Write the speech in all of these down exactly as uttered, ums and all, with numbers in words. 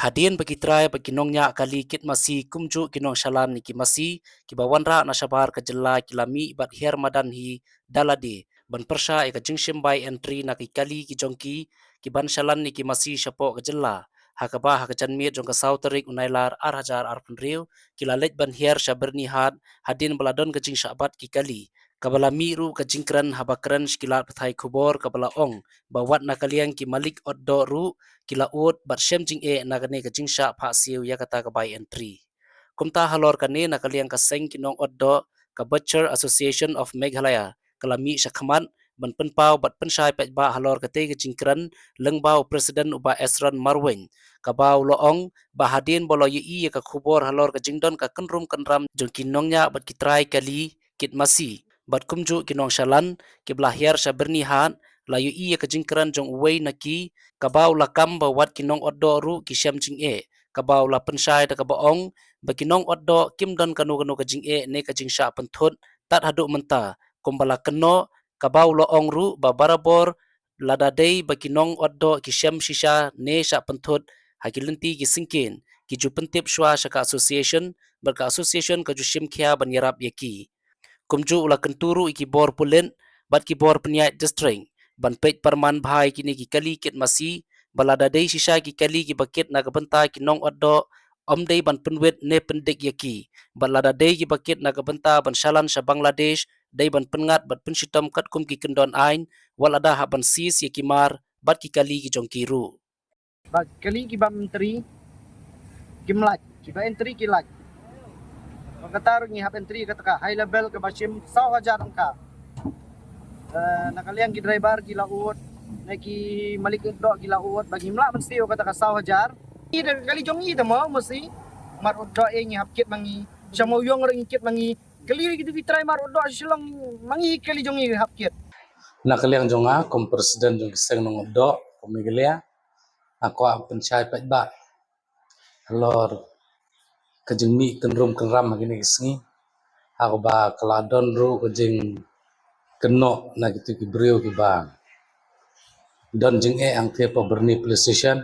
Hadien ba ki trai bad ki nongñiah kali kit masi kumjuh ki nongshalan ïa ki masi kiba wanrah na shabar ka jylla ki la mih bad hiar madan hi da lade ban pyrshah ïa ka jingshim bai entry na ki kali ki jong ki kiban shalan ïa ki masi shapoh ka jylla, ha kaba ha ka janmiet jong ka saw tarik u Nailar ar hajar arphew hynriew ki la leit ban hiar sha Byrnihat hadien ba la don ka jingshah bat ki kali. Kaba la mih ruh ka jingkren haba kren sha ki lad pathai khubor kaba la ong ba wat na ka liang ki malik otdoh ruh ki la ud bad shem jingeh na kane ka jingshah phah siew ïa kata ka bai entry. Kumta halor kane, na ka liang ka seng ki nongotdoh ka Butcher Association of Meghalaya ka la mih shakhmat ban pynpaw bad pynshai paidbah halor katei ka jingkren lyngba u President u Bah Esron Marwein, kaba u la ong ba hadien ba u la ïohi ïa ka khubor halor ka jingdon ka kynrum kynram jong ki nongñiah bad ki trai kali kit masi bad kumjuh ki nongshalan kiba la hiar sha Byrnihat, la ïohi ïa ka jingkren jong uwei na ki, kaba u la kam ba wat ki nongotdoh ruh ki shem jingeh, kaba u la pynshai da kaba ong ba ki nongotdoh kim don kano kano ka jingeh ne ka jingshah pynthut tad haduh mynta, kumba la kynnoh, kaba u la ong ruh ba barabor lada dei ba ki nongotdoh ki shem shisha ne shah pynthut ha ki lynti ki syngkien, ki ju pyntip shuwa sha ka association bad ka association ka ju shim khia ban ïarap ïa ki. Kumjuh u la kyntu ruh ïa ki bor pulit bad ki bor pynïaid district ban peit pyrman bha ïa kine ki kali kit masi, ba lada dei shisha ki kali kiba kit na ka bynta ki nongotdoh, ym dei ban pynwit ne pyndik ïa ki, bad lada dei kiba kit na ka bynta ban shalan sha Bangladesh, dei ban pynngat bad pynshitom katkum ki kyndon aiñ, wat lada hap ban seize ïa ki mar bad ki kali ki jong ki ruh. Ba kali kiba entry kim lait, kiba entry ki lait. Ba kata ruh ngi hap entry kata ka high level kaba shim saw hajar tyngka. Eh, na ka liang ki driver ki la ud, na ki malik otdoh ki la ud, ba ngim lah ban siew kata ka saw hajar. Ngi da kali jong ngi da mo masi, mar otdoh eh ngi hap kit ma ngi, sha Mawïong ruh ngi kit ma ngi. Kali ki tu ki trai mar otdoh Shillong ma ngi kali jong ngi hap kit. Na ka liang jong nga kum president jong ki seng nongotdoh kum Meghalaya, nga kwah pynshai paidbah halor ka jingmih kynrum kynram ha kine ki sngi, ha kaba ka la don ruh ka jingkynnoh na kitu ki briew kiba don jingeh hangtei pa Byrni Police Station,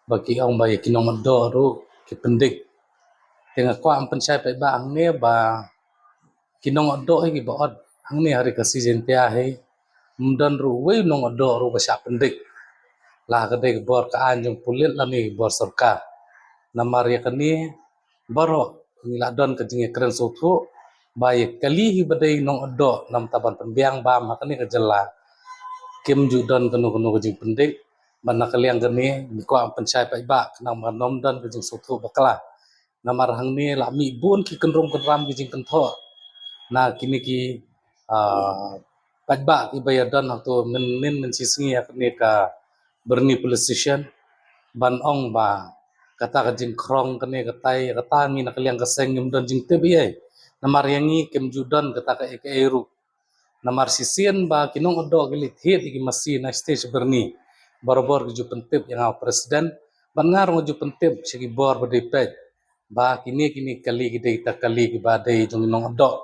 ba ki ong ba ïa ki nongotdoh ruh ki pyndik. Te nga kwah pynshai paidbah hangne ba ki nongotdoh hi kiba ot hangne ha ri Khasi Jaiñtia hi, ym don ruh uwei u nongotdoh ruh ba shah pyndik, la ka dei ka bor ka aiñ jong pulit lane ka bor sorkar. Namar ïa kane baroh ngi la don ka jingïakren sngewthuh ba ïa kali hi ba dei nongotdoh namar ban pynbiang bam ha kane ka jylla, kim ju don kano kano ka jingpyndik. Bad na ka liang kane ngi kwah pynshai paidbah khnang ba kan ym don ka jingsngewthuh bakla. Namar hangne la mih bun ki kynrum kynram ki jingkynthoh na kine ki, ah, paidbah kiba ïadon hato mynnin mynshisngi ha kane ka Byrni Police Station, ban ong ba kata ka jingkhrong kane katai, kata ngi na ka liang ka seng ngim don jingtip ei ei. Namar ïa ngi kim ju don kata kaei kaei ruh. Namar shisien ba ki nongotdoh ki leit thied ïa ki masi na stage Byrni, barabor ki ju pyntip ïa nga u president, bad nga ruh nga ju pyntip sha ki bor ba dei peit ba kine kine kali ki dei ta kali kiba dei jong ki nongotdoh.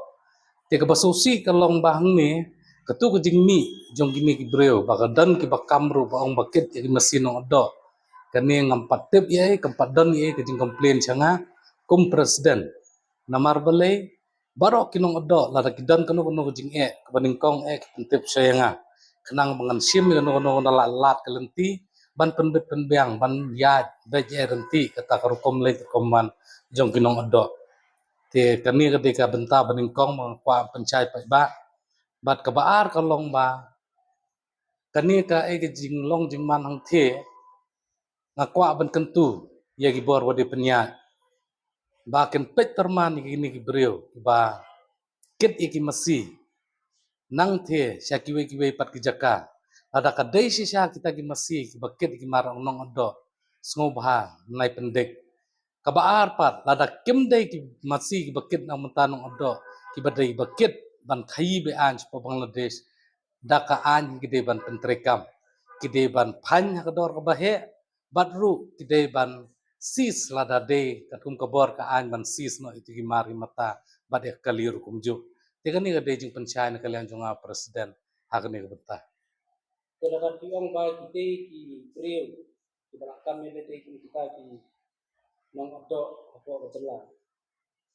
Te kaba sngewsih ka long ba hangne, katu ka jingmih jong kine ki briew ba ka don kiba kam ruh ba ong ba kit ïa ki masi nongotdoh. Kane ngam pat tip ei ei, kam pat don ei ei ka jingcomplain sha nga kum president. Namar balei, baroh ki nongotdoh lada ki don kano kano ka jingeh kaba nyngkong eh ki pyntip sha ïa nga, khnang ba ngan shim ïa kano kano ka lad lad ka lynti ban pynbit pynbiang, ban ïaid beit ïaid ryntih kata ka rukom leit rukom wan jong ki nongotdoh. Te kane ka dei ka bynta ba nyngkong ba nga kwah pynshai paidbah. Bad kaba ar ka long ba kane kaei ka jinglong jingman hangtei, nga kwah ban kyntu ïa ki bor ba dei pynïaid ba kin peit pyrman ïa kine ki briew ba kit ïa ki masi nangtei sha kiwei kiwei pat ki jaka. Lada ka dei shisha kita ki masi kiba kit ïa ki mar nongotdoh, sngewbha nai pyndik. Kaba ar pat, lada kim dei ki masi kiba kit na mynta nongotdoh, kiba dei ba kit ban khaïi be-aiñ shapoh Bangladesh, da ka aiñ ki dei ban pyntreikam, ki dei ban phaiñ ha ka dor kaba heh, bad ruh ki dei ban seize lada dei katkum ka bor ka aiñ ban seize noh ïa ki mar ïa mata bad ïa ka kali ruh kumjuh. Te kane ka dei jingpynshai na ka liang jong nga president ha kane ka bynta. Te lada ki ong ba ki dei ki briew kiba la kam ïa dei ki kita ki nongdoh hapoh ka jylla.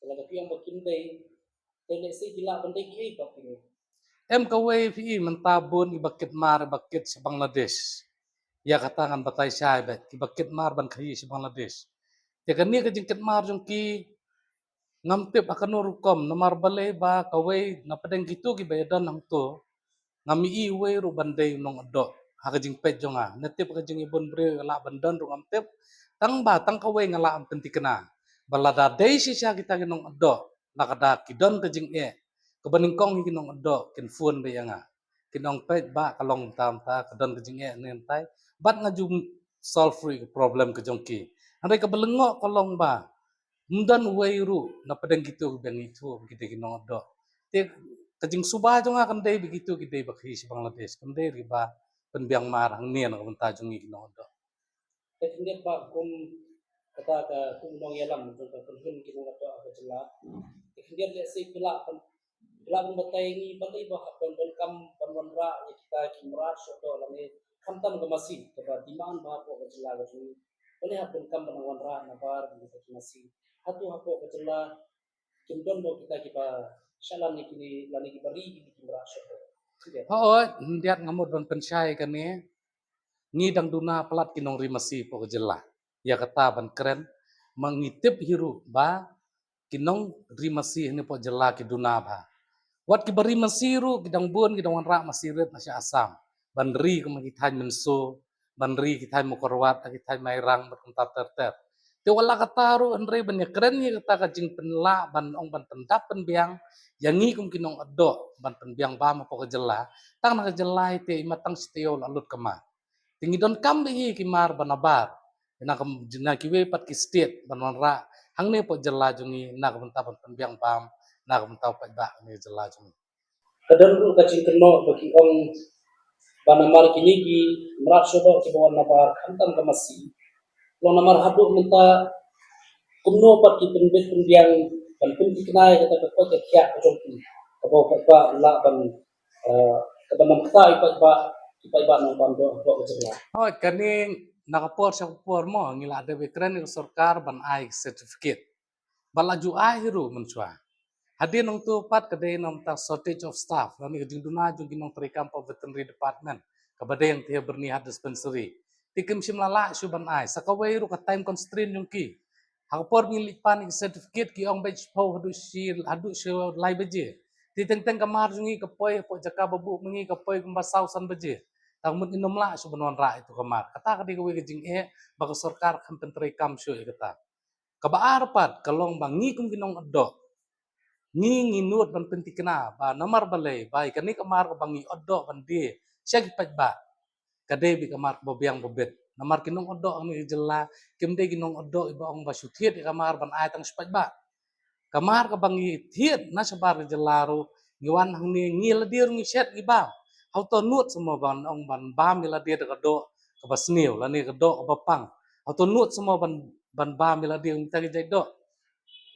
Lada phi ong ba kim dei, te lehse ki lah ban dei kiei pat kine? Em kawei phi i mynta bun iba kit mar iba kit sha Bangladesh. Ïa kata ngan batai shai beit, kiba kit mar ban khaïi sha Bangladesh. Te kane ka jingkit mar jong ki ngam tip ha kano rukom, namar balei ba kawei na pdeng kito kiba ïadon hangto, ngam i uwei ruh ban dei u nongdoh ha ka jingpeit jong nga. Nga tip ka jingibun briew lah ban don ruh ngam tip. Tang ba tang kawei nga lah ban pynthikna ba lada dei shisha kita ki nongdoh, la ka da ki don ka jingeh, kaba nyngkong hi ki nongdoh kin phone beit ïa nga, kin ong, "Paidbah, ka long mynta mynta, ka don ka jingeh ne mynta." Bad nga ju solve ruh ïa ka problem ka jong ki. Hynrei kaba lyngngoh ka long ba ym don uwei ruh na pdeng kito kiba ngithuh ba ki dei ki nongdoh. Te ka jingsuba jong nga kam dei ba kito ki dei ba khaïi sha Bangladesh, kam dei ruh ba pynbiang mar hangne na ka bynta jong ngi ki nongdoh. Te khyndiat ba kum kata ka kum nongïalam jong ka kynhun ki nongdoh ha ka jylla. Te khyndiat lehse phi lah ban, phi lah ban batai ngi balei ba hap ban donkam ban wanrah ïa kita ki mrad shohdoh lane khamtam ka masi kaba demand ba hapoh ka jylla ka jong ngi. Balei hap donkam ban wanrah nabar ïa kita ki masi? Hato hapoh ka jylla kim don ba kita kiba shah lan ïa kine lane kiba ri ïa kine ki mrad shohdoh? Khyndiat. Hooid, khyndiat nga mut ban pynshai kane. Ngi dang duna palat ki nongri masi hapoh ka jylla. Ïa kata ban kren, ma ngi tip hi ruh ba ki nongri masi hangne hapoh jylla ki duna bha. Wat kiba ri masi ruh ki dang bun, ki dang wanrah masi rit na sha Assam ban ri kum ki thaiñ Mynso, ban ri ki thaiñ Mawkyrwat, ki thaiñ Mairang bad kumta ter ter. Te wat la kata ruh, hynrei ban ïakren ïa kata ka jingpynlah ban ong ban pyndap pynbiang ïa ngi kum ki nongdoh ban pynbiang bam hapoh ka jylla. Tang na ka jylla hi te i mat tang shi taïew la lut ka mar. Te ngi donkam beit hi ki mar ba nabar na ka, na kiwei pat ki state ban wanrah hangne hapoh jylla jong ngi na ka bynta ban pynbiang bam na ka bynta u paidbah hangne jylla jong ngi. Ka don ruh ka jingkynnoh ba ki ong ba namar kine ki mrad shohdoh kiba wan nabar khamtam ka masi. Long namar haduh mynta kumno pat ki pynbit pynbiang ban pynthikna ïa kata ka koit ka khiah ka jong ki, kaba u paidbah lah ban, eh, kaba nam kata i paidbah, i paidbah nongban doh hapoh ka jylla. Hooid, kane na ka por sha ka por mo ngi la dep ïakren ïa ka sorkar ban ai certificate. Ba la ju ai hi ruh mynshuwa. Hadien nangto pat ka dei na ka bynta shortage of staff lane ka jingduna jong ki nongtrei kam hapoh veterinary department kaba dei hangtei ha Byrnihat dispensary. Te kim shym la lah shuh ban ai, sa kawei ruh ka time constraint jong ki. Ha ka por ba ngi leit pan ïa ki certificate ki ong beit shiphew haduh shi, haduh shi lai baje. Te teng teng ka mar jong ngi ka poi hapoh jaka ba buh ma ngi ka poi kumba saw san baje. Tang mut ngin ym lah shuh ban wanrah ïa tu ka mar. Kata ka dei kawei ka jingeh ba ka sorkar kam pyntrei kam shuh ïa kata. Kaba ar pat ka long ba ngi kum ki nongdoh ngi, ngi nud ban pynthikna ba namar balei ba ïa kane ka mar kaba ngi doh ban die sha ki paidbah ka dei beit ka mar kaba biang ba bit. Namar ki nongdoh hangne ka jylla kim dei ki nongdoh iba ong ba shu thied ïa ka mar ban ai tang sha paidbah. Ka mar kaba ngi thied na shabar ka jylla ruh ngi wan hangne ngi lade ruh ngi shet ngi bam. Hato nud seh mo ban ong ban bam ïa lade da ka doh kaba sniew lane ka doh kaba pang? Hato nud seh mo ban, ban bam ïa lade kum kita ki jait doh?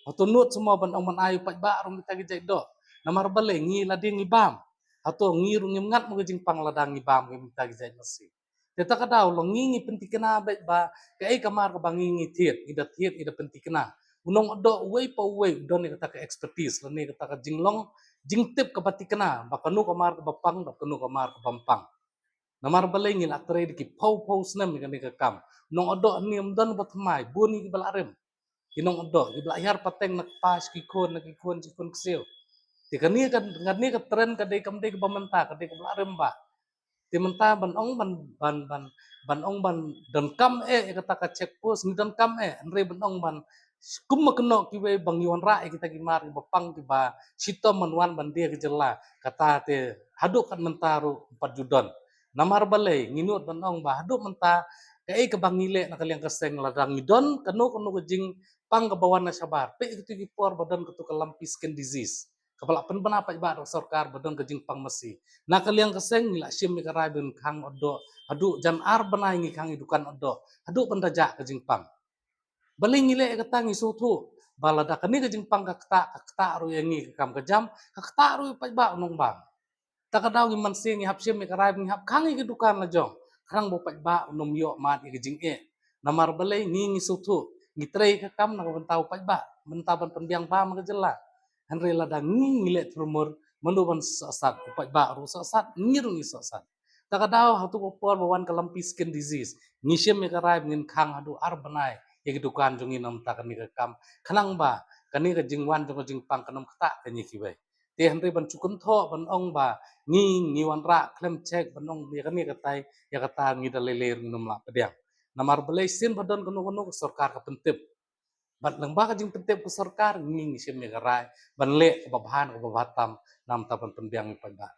Hato nud seh mo ban ong ban ai u paidbah ruh kum kita ki jait doh? Namar balei ngi lade ngi bam? Hato ngi ruh ngim ngat mo ka jingpang lada ngi bam kum kita ki jait masi? Te ta ka daw long ngi ngi pynthikna beit ba kaei ka mar kaba ngi ngi thied, ngi da thied, ngi da pynthikna. U nongdoh uwei pa uwei u don ïa kata ka expertise lane kata ka jinglong jingtip kaba thikna ba kano ka mar kaba pang bad kano ka mar kaba ym pang. Namar balei ngi la trei da ki phew phew snem ïa kane ka kam. Nongdoh hangne ym don ba thymmai, bun ïa kiba la rim. Ki nongdoh kiba la hiar pateng na kpa sha ki khun, na ki khun sha ki khun ksiew. Te kane ka, kane ka trend ka dei kam dei kaba mynta, ka dei kaba la rim bha. Te mynta ban ong ban, ban, ban, ban ong ban donkam eh ïa kata ka check post, ngi donkam eh, hynrei ban ong ban kum ma kynnoh kiwei ba ngi wanrah ïa kita ki mar kiba pang kiba shitom ban wan ban die ka jylla, kata te haduh kat mynta ruh ym pat ju don. Namar balei ngi nud ban ong ba haduh mynta kaei kaba ngi leh na ka liang ka seng lada ngi don kano kano ka jingpang kaba wan na shabar, peit kito ki por ba don kato ka lumpy skin disease kaba la pynbna paidbah da ka sorkar ba don ka jingpang masi. Na ka liang ka seng ngi la shim ïa ka rai ban khang doh, haduh jan ar bnai ngi khang ïa dukan doh haduh ban da jah ka jingpang. Balei ngi leh ïa kata? Ngi sngewthuh ba lada kane ka jingpang ka ktah, ka ktah ruh ïa ngi ka kam ka jam, ka ktah ruh ïa u paidbah u nongbam. Ta ka daw ngi mynsiem ngi hap shim ïa ka rai ba ngi hap khang ïa ka dukan la jong, khnang ba u paidbah un ym ïoh mad ïa ka jingeh. Namar balei? Ngi ngi sngewthuh ngi trei ka kam na ka bynta u paidbah, bynta ban pynbiang bam ka jylla. Hynrei lada ngi ngi leh tyrmur, myndu ban sah sat u paidbah ruh sah sat, ngi ruh ngi sah sat. Ta ka daw ha tu ka por ba wan ka lampi skin disease, ngi shim ïa ka rai ba ngin khang haduh ar bnai ïa ki dukan jong ngi namar kane ka kam, khnang ba kane ka jingwan jong ka jingpang kan ym ktah ka ñi kiwei. Te hynrei ban shu kynthoh ban ong ba ngi ngi wanrah khlem check ban ong ïa kane katai ïa kata ngi da lei lei ruh ngin ym lah pdiang. Namar balei sien ba don kano kano ka sorkar ka pyntip. Bad lyngba ka jingpyntip ka sorkar ngi ngi shim ïa ka rai ban leh kaba bha kaba bha tam namar ban pynbiang ïa u paidbah.